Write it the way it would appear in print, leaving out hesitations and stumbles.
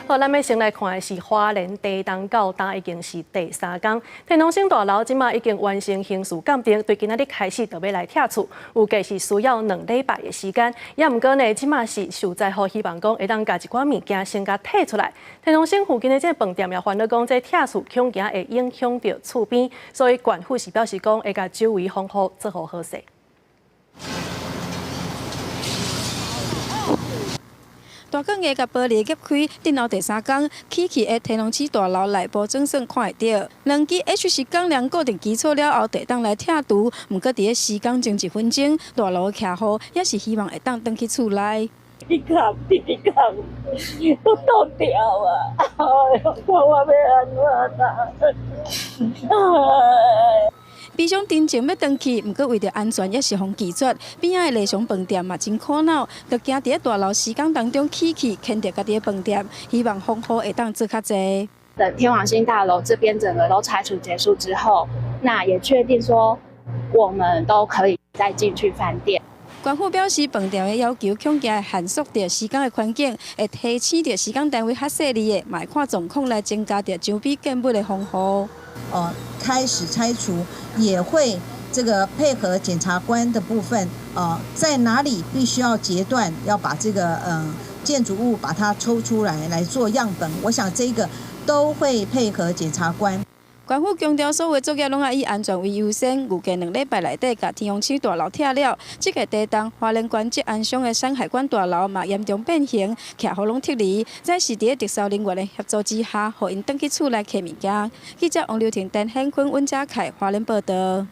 好，咱欲先來看的是花蓮地動到今已經是第三工，天王星大樓這馬已經完成刑事鑑定，對今仔日開始就欲來拆厝，預計是需要2禮拜的時間。也毋過呢，這馬是受災戶希望講會當共一寡物件先共提出來。天王星附近的這個飯店也煩惱講，這拆厝恐驚會影響著厝邊，所以縣府是表示講會共周圍防護做好好勢。大鋼的共玻璃夾開，震後第三工，起去的天王星大樓內部總算看會著。兩支 H 式鋼梁固定基礎了後，就會當來拆除。毋過佇咧施工前一分鐘，大樓的徛戶也是希望會當轉去厝內。一扛一扛都倒掉啊！哎喲，我欲按怎啊？悲傷沉靜欲轉去，毋過為著安全，也是予拒絕。邊仔的麗祥飯店嘛真苦惱，就驚佇咧大樓施工當中起去，牽著家己的飯店，希望防護會當做較濟。等天王星大樓這邊整個都拆除結束之後，那也確定說我們都可以再進去飯店。縣府表示，飯店的要求恐驚會限縮著施工的環境，會提醒著施工單位較細膩的，嘛會看狀況來增加著周邊建物的防護。哦，開始拆除也會這個配合檢察官的部分，在哪裡必須要截斷，要把這個建築物把它抽出來來做樣本，我想這個都會配合檢察官。縣府強調，所有作業攏愛以安全為優先。預計2禮拜內底，共天王星大樓拆了。這個地動，花蓮縣職安鄉的山海關大樓嘛嚴重變形，徛戶攏撤離。這是佇咧特搜人員的協助之下，予𪜶轉去厝內提物件。記者王劉婷、陳顯坤、溫家凱，花蓮報導。